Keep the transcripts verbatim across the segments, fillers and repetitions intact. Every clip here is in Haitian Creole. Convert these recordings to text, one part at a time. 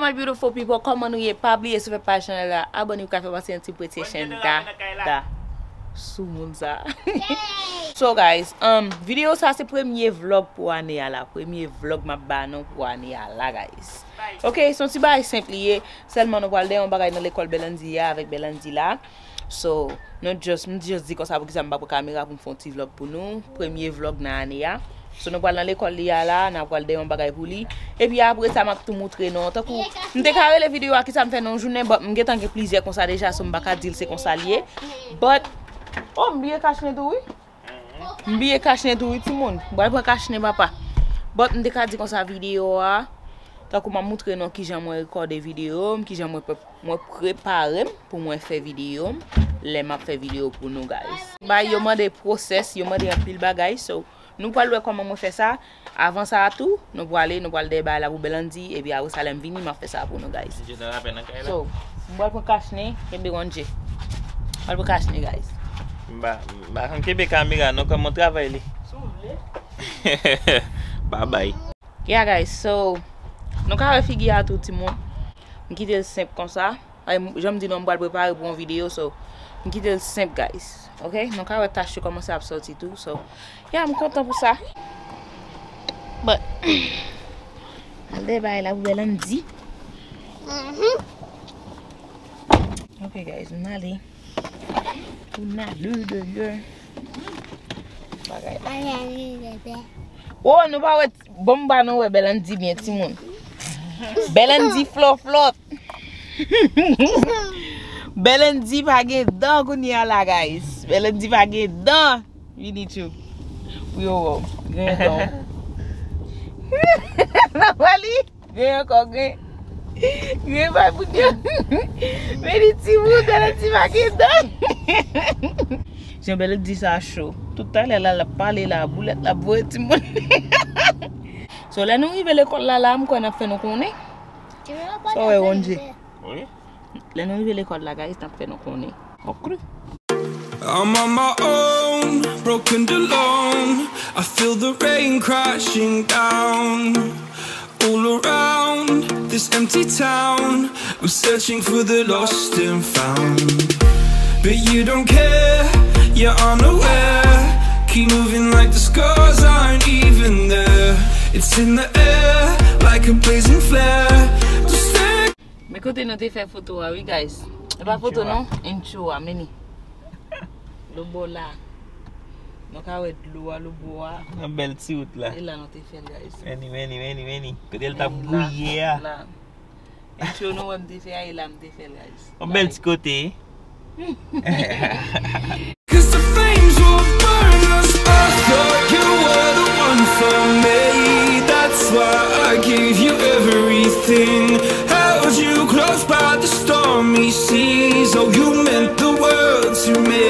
My beautiful people, kòman nou ye? Pa bliye, si w fè pati chanèl la, abòne pou ka fè pati yon ti premye chèn dada sou moun sa. So guys, um, videyo sa se premye vlog pou ane a la. Premye vlog m ap ba nou pou ane a la, guys. Ok, se yon ti bagay senp li ye. Sèlman nou pral dèyè yon bagay nan lekòl Bèlanzi a avèk Bèlanzi la. So, nou just, m just di konsa poukisa m pa pran kamera pou m fè yon ti vlog pou nou. Premye vlog nan ane a. So, nou pral nan lekòl li a la, n a pral dèyè yon bagay pou li. Epi apre sa, m ap tou moutre nou. Tankou, m te ka rele videyo a kisa m fè nan yon jounen, but m gentan gen plizyè konsa deja, so m pa ka di l se konsa li ye. But, oh, m bliye kachnen tou, wi. M bliye kachnen tou, wi, timoun. M pral pran kachnen, papa. But, m te ka di konsa videyo a, tankou m ap moutre nou kijan mwen rekòde videyo m, kijan mwen pre-, mwen prepare m pou mwen fè videyo m, lè m ap fè videyo pou nou, guys. Bay yo mande pwosès, yo mande anpil bagay, so, nou pral wè kòman mwen fè sa. Avan sa a tou, nou prale, nou pral dèyè bagay la pou Bèlanzi, epi apre sa, lè m vini, m ap fè sa pou nou, guys. Anje nan rapè nan kay la. So, m pral pran kachnen, kenbe Anje. M pral pran kachnen, guys. M pa, m pa konn kenbe kamera, non, kòman w travay li? Si w vle. Babay. Yeah, guys, so, nou ka wè figi a tou, timoun. M kite l senp konsa. Ay, m, jan m di nou, m pral prepare pou yon videyo, so, m kite l senp, guys. Ok? Nou ka wè tach yo kòmanse ap sòti tou, so, yeah, m kontan pou sa. But, al dèyè bagay la pou Bèlanzi. Ok, guys, m ale. M ale dèyè. Bagay la. Oh, nou pa wè, bon, m ba nou wè Bèlanzi byen, timoun. Bèlanzi flòflòt. Bèlanzi pa gen dan kounye a la, guys. Bèlanzi pa gen dan. Vini tchou. Wi, oh, oh. Gen dan. Nan wè li? Gen ankò, gen. Gen bay pou gen. Men li timoun, Bèlanzi pa gen dan. Jan Bèlanzi sa cho. Tout talè la, l ap pale la, boulèt la, voye timoun. So, lè nou rive lekòl la, la, m kwè n ap fè nou konnen. Sa w wè, Anje? Wi. Lè nou rive lekòl la, guys, n ap fè nou konnen. Ok. I'm on my own, broken alone. I feel the rain crashing down all around this empty town. I'm searching for the lost and found. But you don't care, you're unaware. Keep moving like the scars aren't even there. It's in the air, like a blazing flare. Don't stay. Men kote nou te fè foto a, wi, guys. E pa foto, non? Intro a, men li. Lobò la. Nou ka wè dlo a, lobò a. Nan bèl ti wout la. E la nou te fè l, guys. Men li, men li, men li, men li. Kote l t ap gouye a. La. Intro nou wè m te fè a, e la m te fè l, guys. Yon bèl ti kote. 'Cause the flames will burn us. I thought you were the one for me. That's why I gave you everything. Held you close by the stormy seas. Oh, you meant the world to me.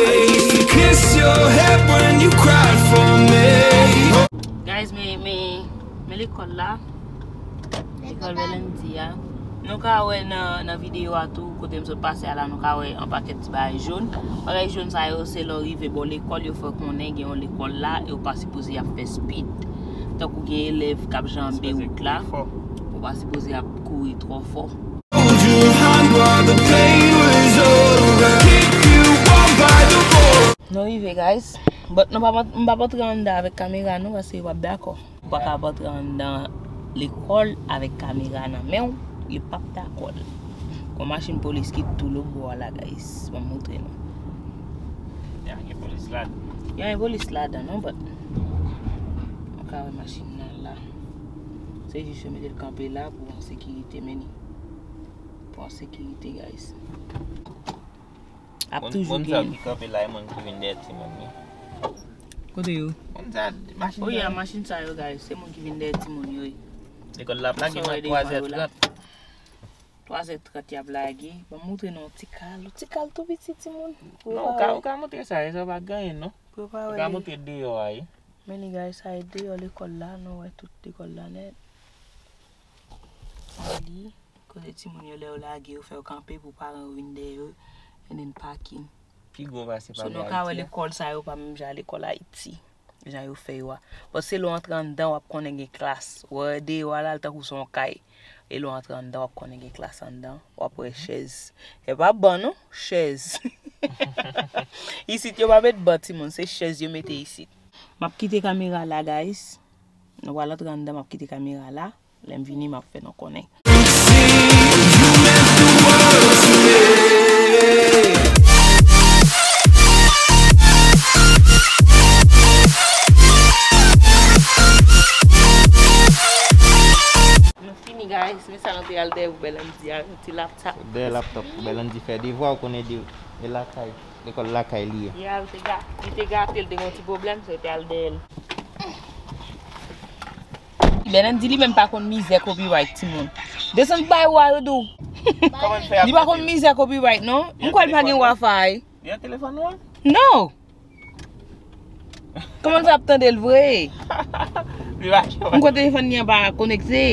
I used to kiss your head when you cried for me. Guys, men, men, men lekòl la. Lekòl Bèlanzi a. Nou ka wè nan, nan videyo a tou, kote m sot pase a la, nou ka wè yon pakèt ti bagay jòn. Bagay jòn sa yo, se lè w rive bò lekòl, yo fè w konnen gen yon lekòl la, e w pa sipoze ap fè speed. Tankou gen elèv k ap janbe wout la, ou pa sipoze ap kouri twò fò. Hold your hand while the pain was over. Keep you warm by the fire. Nou rive, guys. But nou pa, m pa antre anndan avèk kamera, non, paske yo p ap dakò. Ou pa ka ap antre anndan lekòl avèk kamera nan men w, yo p ap dakò l. Gon machin polis ki tou lobò a la, guys. Ban m montre nou. Ya gen polis ladan. Ya gen polis ladan, non, but nou ka wè machin nan la. Se jis yo mete l kanpe la pou an sekirite, men li. Pou an sekirite, guys. Ap toujou gen. Moun sa ki kanpe la, e moun ki vin dèyè timoun yo. Kote yo? Moun sa, machin sa yo. Oh yeah, machin sa yo, guys. Se moun ki vin dèyè timoun yo, wi. Lekòl la ap lage nan twa zè trant. Twa zè trant y ap lage. Ban m montre nou yon ti kal. Yon ti kal tou piti, timoun. Non, ou ka, ou ka montre sa, e sa pa gen anyen, non. Ou ka montre deyò a, wi. Men li, guys, sa e deyò lekòl la. Nou wè tout lekòl la nèt. Li. Kote timoun yo, lè yo lage, yo fè yo kanpe pou paran yo vin dèyè yo, and then parking. Pi gwo pase pa gen Ayiti a. So, nou ka wè lekòl sa yo pa menm jan lekòl Ayiti, jan yo fè yo a. But se lè w antre anndan, w ap konnen gen klas. Ou wè deyò a la, l tankou se yon kay. E lè w antre anndan, w ap konnen gen klas anndan. W ap wè chèz. E pa ban non, chèz. Isit yo pa met ban timoun, se chèz yo mete isit. M ap kite kamera la, guys. Nou pral antre anndan, m ap kite kamera la. Lè m vini, m ap fè nou konnen. Nou fini, guys. Men sa nou te al dèyè pou Bèlandy a, yon ti laptop. Dèyè laptop pou Bèlandy fè devwa, ou konnen de, de lakay, lekòl lakay li ye. Ya, li te ga-, li te gate, li te gen yon ti pwoblèm, so yo te al dèyè l. Bèlandy li menm pa konn mizè copyright, timoun. Desann bay wa yo di w. Kòman l fè ap Li pa konn mizè copyright, non. M kwè l pa gen wifi. Li nan telefòn ou an? Non. Kòman l fè ap tande l vre? Li pa jwenn. M kwè telefòn li an pa konekte.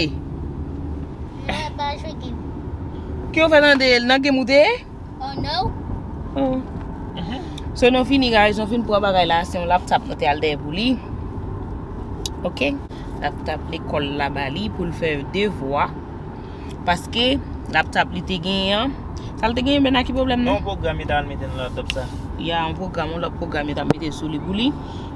Mwen pa jwe game. Ki w fè tande l nan game ou te? Oh no. Oh. So nou fini, guys, nou fin pran bagay la, se yon laptop nou te al dèyè pou li. Ok? Laptop lekòl la ba li pou l fè devwa. Paske laptop li te genyen an, sa l te genyen, Bèna, ki pwoblèm nan? Yon pwogram yo ta al mete nan laptop sa. Ya, yon pwogram, yon lòt pwogram yo ta mete sou li pou li.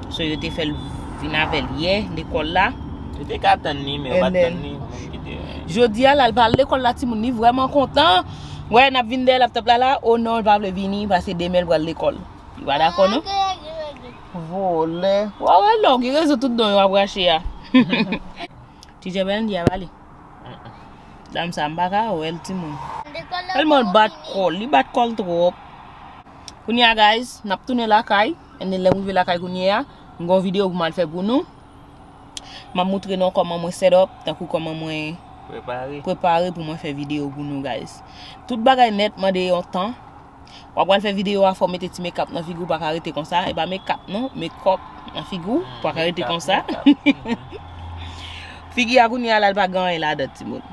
So yo te fè l vin avè l yè, lekòl la. Yo te ka tann li, men yo pa t tann li. Moun ki te Jodi a la, l pral lekòl la, timoun, li vrèman kontan. Wè, n ap vin dèyè laptop la la. Oh non, l pa vle vini, paske demen l pral lekòl. Li pa dakò, non? Vòlè. Wa wè lè w gen rezon tout don yo ap rache a. Ti Jebel di a pale. Dam sa m pa ka wè l, timoun. Tèlman l bat kò l, li bat kò l twòp. Kounye a, guys, n ap tounen lakay. And then lè m rive lakay kounye a, m gen yon videyo pou m al fè pou nou. M ap moutre nou kòman mwen set up, tankou kòman mwen Prepare. Prepare pou mwen fè videyo pou nou, guys. Tout bagay nèt mande yon tan. W ap pral fè videyo a, fò w mete ti makeup nan figi w, pa ka rete konsa. E pa makeup non, makeup nan figi w, pa ka rete konsa. Figi a kounye a la, l pa gen anyen ladan, timoun.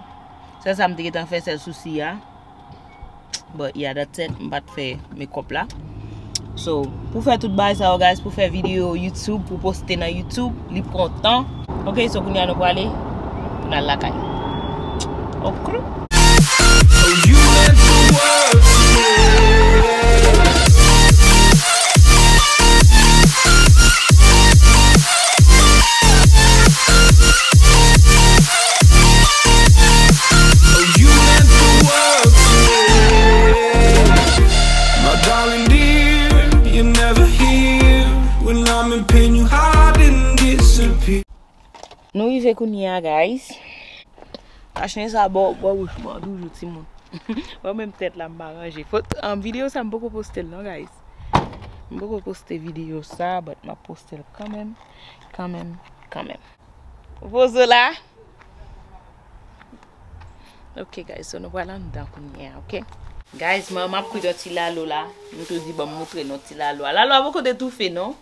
Sèl sa m te gentan fè, sèl sousi a. But yeah, that's it. M pa t fè makeup la. So, pou fè tout bagay sa yo, guys, pou fè videyo YouTube, pou poste nan YouTube, li pran tan. Ok, so kounye a nou prale pou n al lakay. Ok. Nou rive kounye a, guys. Kachen sa bò, bò wouch mwen toujou, timoun. Mwen menm tèt la m pa ranje. Fot, um, videyo sa m poko poste l non, guys. M poko poste videyo sa, but m ap poste l kanmenm, kanmenm, kanmenm. Ou poze la? Ok, guys, so nou pral anndan kounye a, ok? Guys, mwen m ap kwit yon ti lalo la. M tou di, ban m moutre nou ti lalo a. Lalo a poko te toufe, non?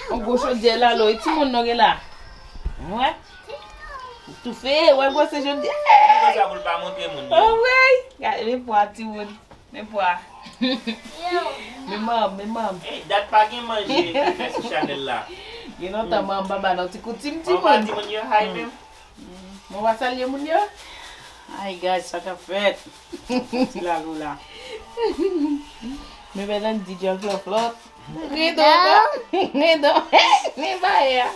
Yon gwo chodyè lalo, e timoun nou gen la? Wè? Toufe, wè gwo se chodyè. Konsa pou l pa montre moun yo. Oh, wi. Gade, men pwa timoun. Men pwa. Men manm, men manm. Ey, dat pa gen manje pou fè sou chanèl la. Gen lontan manm pa ba nou ti koutim timoun. Manm pa timoun yo hay menm. Mwen pa salye moun yo. Ay, guys, sa k ap fèt? Ti lalo la. Men Bèlandy djòl flòflòt. Ridon, ridon. Men bagay a.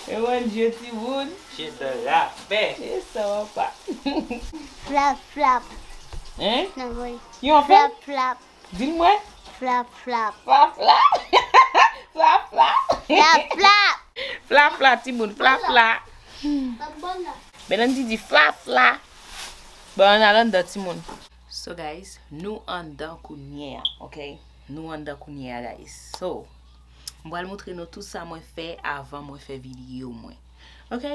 E mwen je timoun. Chita rapè. E sa w ap pa. Flap, flap. Hein? Nan voye. Yon flap? Flap, flap. Di l mwen. Flap, flap. Flap, flap. Flap, flap. Flap, flap. Flap, flap, timoun. Flap, flap. Bèlandy di flap, flap. Bon, ann al anndan, timoun. So, guys, nou anndan kounye a, ok? Nou anndan kounye a, guys. So, m pral moutre nou tout sa mwen fè avan mwen fè videyo mwen. Ok?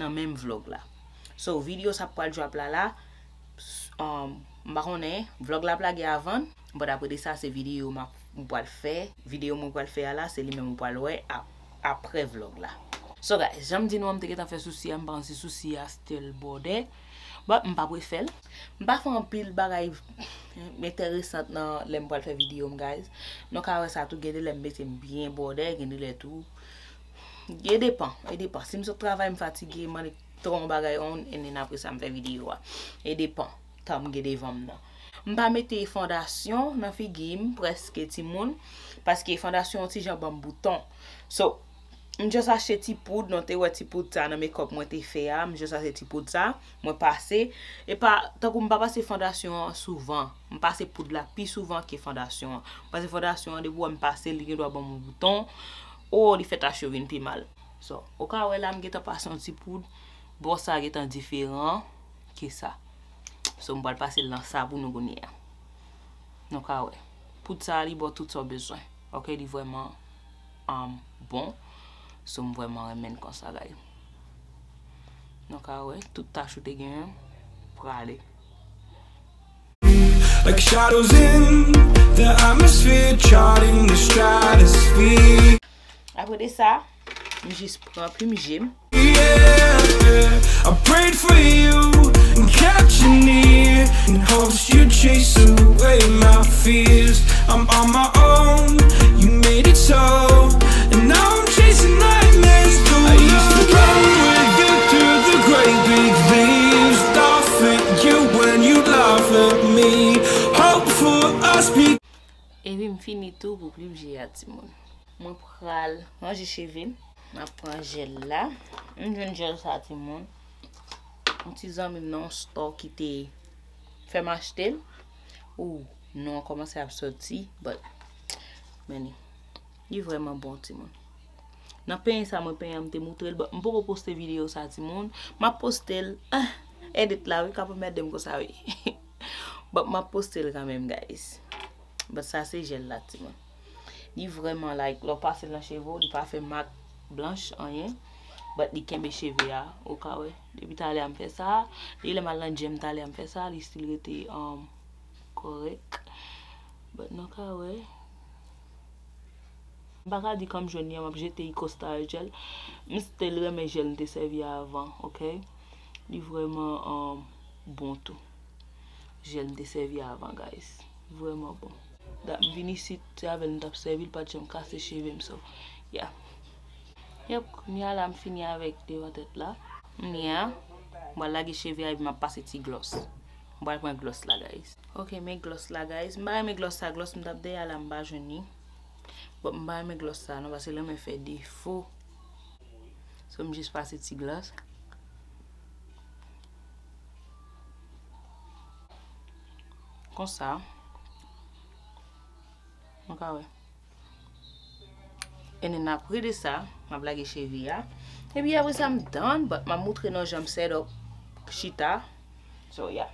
Nan menm vlog la. So, videyo sa pral drop la la. S-, um, m pa konnen, vlog la ap lage avan. But apre de sa, se videyo m ap, m pral fè. Videyo mwen pral fè a la, se li menm ou pral wè ap-, apre vlog la. So, guys, jan m di nou an, m te gentan fè sousi a, m panse sousi a still bòdè. But m pa prefè l. M pa fè anpil bagay enteresan nan lè m pral fè videyo m, guys. Nou ka wè sa tou, gen de lè m mete m byen bòdè, gen de lè tou. E depan, e depan. Si m sot travay, m fatige, m annik Yon bagay on, and then apre sa m fè videyo a. E depan tan m gen devan m nan. M pa mete fondasyon nan figi m prèske timoun, paske fondasyon yon ti jan ban m bouton. So, m just achte ti poud, nou te wè ti poud sa nan makeup mwen te fè a, m just achte ti poud sa, mwen pase. E pa, tankou m pa pase fondasyon an souvan, m pase poud la pi souvan ke fondasyon an. M pase fondasyon an, depi w wè m pase l, li gen dwa ban m yon bouton, o, li fè tach yo vin pi mal. So, ou ka wè la, m gentan pase yon ti poud, bò sa gentan diferan ke sa. So, m pral pase l nan sa pou nou kounye a. Nou ka wè. Poud sa, li ba w tout sa w bezwen. Ok, li vrèman, um, bon. So, m vrèman renmen l konsa, guys. Nou ka wè, tout tach ou te genyen, prale. Like shadows in the atmosphere, charting the stratosphere. Apre de sa, m jis pran plim je m. Yeah, I prayed for you and kept you near in hopes you'd chase away my fears. I'm on my own, you made it so, and now I'm chasing nightmares through I used to run with you through the great big leaves, laugh at you when you laugh at me. Hope for us be Epi m fini tou pou plim je a, timoun. Mwen pral ranje cheve m. M ap pran jèl la. M jwenn jèl sa, timoun. Yon ti zanmi m nan yon store ki te fè m achte l. Ou non an kòmanse ap soti, but, men li, li vrèman bon, timoun. Nan penyen sa mwen penyen an, m te moutre l, but m poko poste videyo sa, timoun. M ap poste l. Ah, edit la, wi, k ap anmède m konsa, wi. But m ap poste l kanmenm, guys. But sa se jèl la, timoun. Li vrèman, like, lè w pase l nan cheve w, li pa fè mak blanch, anyen. But li kenbe cheve a, ou ka wè. Depi talè a m fè sa, depi lè m al nan gym talè a m fè sa, li still rete, um, kòrèk. But nou ka wè. M pa ka di kan m jwenn li an, m ap jete Eco Star Gel. M still renmen jèl m te sèvi a avan, ok? Li vrèman, um, bon tou. Jèl m te sèvi a avan, guys. Vrèman bon. Dat m vin isit, se avè l m t ap sèvi, l pa t janm kase cheve m, so, yeah. Yep, kounye a la m fini avèk devan tèt la. Kounye a, m pral lage cheve a epi m ap pase ti gloss. M pral pran gloss la, guys. Ok, men gloss la, guys. M pa renmen gloss sa, gloss m t ap dèyè a la, m pa jwenn li. But m pa renmen gloss sa, non, paske l renmen fè defo. So, m jis pase ti gloss. Konsa. Nou ka wè. And then apre de sa, m ap lage cheve a. Epi apre sa, m done, but m ap moutre nou jan m set up chita. So, yeah.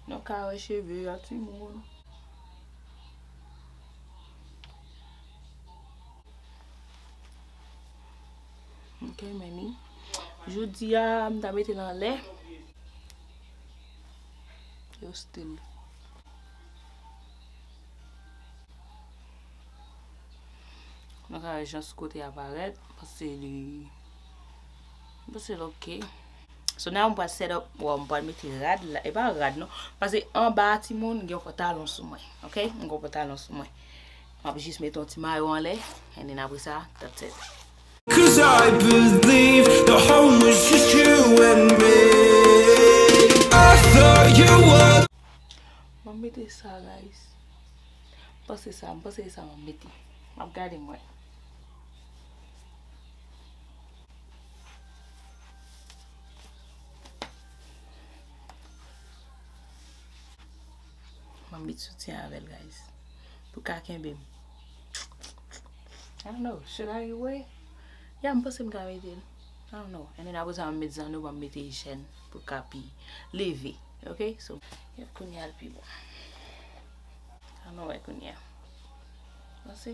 Nou ka wè cheve a, timoun. Ok, men ni. Jodi a, m ta mete l anlè. Yo still. Nou ka wè jan sou kote a parèt, m panse li, m panse l ok. So now m pral set up, wow, m pral mete rad la, e pa rad non, paske anba a timoun, m gen yon pantalon sou mwen, ok? M gen yon pantalon sou mwen. M ap jis mete yon ti mayo anlè, and then apre sa, that's it. 'Cause I believe the home was just you and me. I thought you were M ap mete sa, guys. M panse sa, m panse sa m ap mete. M ap gade mwen. M ap met soutyen avè l, guys. Pou ka kenbe m. I don't know. Should I wear? Yeah, m panse m ka mete l. I don't know. And then apre sa, m met zanno, m ap mete chèn pou ka pi leve. Ok? So, yeah, kounye a l pi bon. Sa nou wè kounye a. Panse.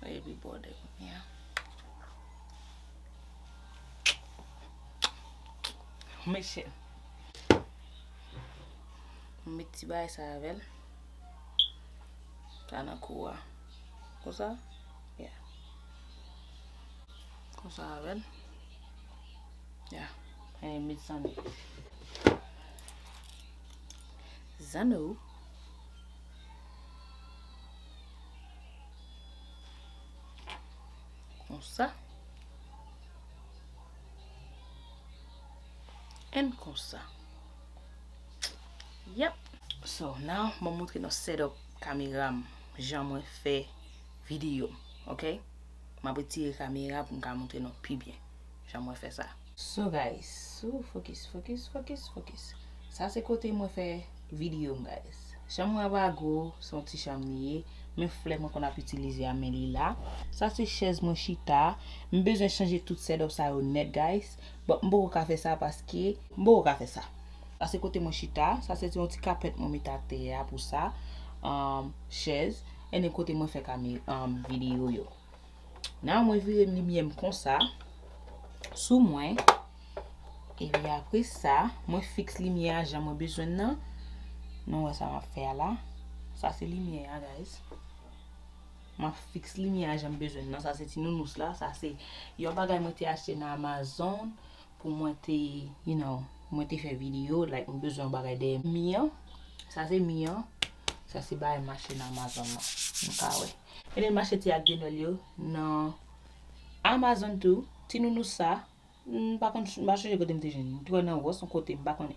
Wè, epi bòdè kounye a. Mesye. M met ti bagay sa avè l. Sa nan kou a. Konsa? Yeah. Konsa avè l. Ya. Ann met zanno. Zanno. Konsa. And konsa. Yep. So, now, mwen montre nou setup kamera m, jan mwen fè videyo m, ok? M ap retire kamera pou m ka montre nou pi byen jan mwen fè sa. So, guys, so, focus, focus, focus, focus. Sa se kote mwen fè videyo m, guys. Chanm mwen pa gwo, se yon ti chanm li ye. Men flè mwen konn ap itilize a, men li la. Sa se chèz mwen chita. M bezwen chanje tout setup sa yo nèt, guys. But m poko ka fè sa paske m poko ka fè sa. Sa se kote mwen chita. Sa se yon ti kapèt mwen mete atè a pou sa. Um, chèz. And then kote mwen fè kame, um, videyo yo. Now mwen vire limyè m konsa sou mwen. Epi apre sa, mwen fiks limyè a jan mwen bezwen nan. Nou wè sa m ap fè a la. Sa se limyè a, guys. M ap fiks limyè a jan m bezwen nan. Sa se ti nounous la. Sa se yon bagay mwen te achte nan Amazon pou mwen te, you know, mwen te fè videyo, like, mwen bezwen yon bagay dèyè mi an. Sa se mi an. Sa se bagay m achte nan Amazon nan. Nou ka wè. E then m achte ti ak de Noël yo nan Amazon tou. Ti nounous sa, m pa konn, m pa sonje kote m te jwenn li. M te wè nan Ross yon kote, m pa konnen.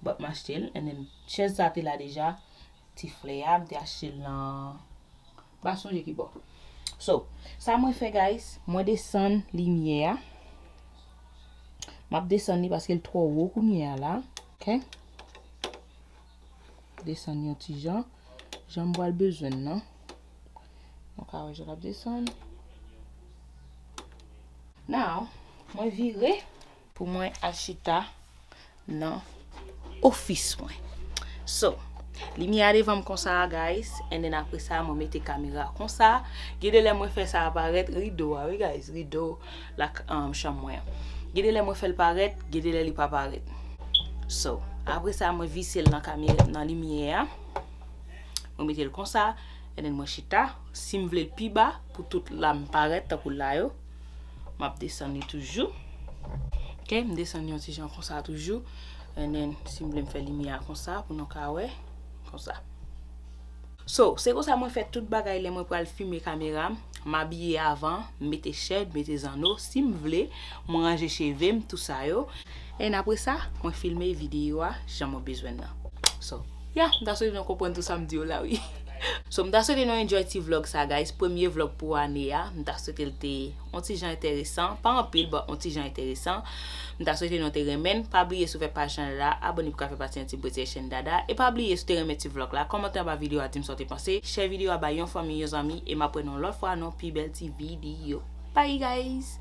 But m achte l, and then chèz sa te la deja. Ti flè a, m te achte l nan, m pa sonje ki bò. So, sa mwen fè, guys, mwen desann limyè a. M ap desann li paske l twò wo kounye a la. Ok? Desann yon ti jan. Jan m pral bezwen l nan. Nou ka wè jan l ap desann. Now, mwen vire pou mwen al chita nan ofis mwen. So, limyè a devan m konsa, guys, and then apre sa, mwen mete kamera konsa. Gen de lè mwen fè sa aparèt rido a, wi, guys, rido la, um, chanm mwen an. Gen de lè mwen fè l parèt, gen de lè li pa parèt. So, apre sa, mwen vise l nan kamera, nan limyè a. Mwen mete l konsa, and then mwen chita. Si m vle l pi ba, pou tout la m parèt tankou la yo, m ap desann li toujou. Ok, m desann yon ti jan konsa toujou. And then, si m vle m fè limyè a konsa, pou nou ka wè, konsa. So, se konsa mwen fè tout bagay lè mwen pral filme kamera m. M abiye avan, m mete chèd, mete zanno. Si m vle, mwen ranje cheve m, tou sa yo. And apre sa, mwen filme videyo a jan mwen bezwen nan. So, yeah, m ta swete nou konprann tout sa m di yo la, wi. So, m ta swete nou enjoy ti vlog sa, guys. Premye vlog pou ane a. M ta swete l te yon ti jan enteresan. Pa anpil, but yon ti jan enteresan. M ta swete nou te renmen l. Pa bliye si w fè paj chanèl la, abòne pou ka fè pati yon ti bwetye chèn Dada. E pa bliye si w te renmen ti vlog la, kòmante anba videyo a, di m sa w te panse. Share videyo a bay yon fanmi, yon zanmi, e m ap wè nou lòt fwa nan pi bèl ti videyo. Bye, guys!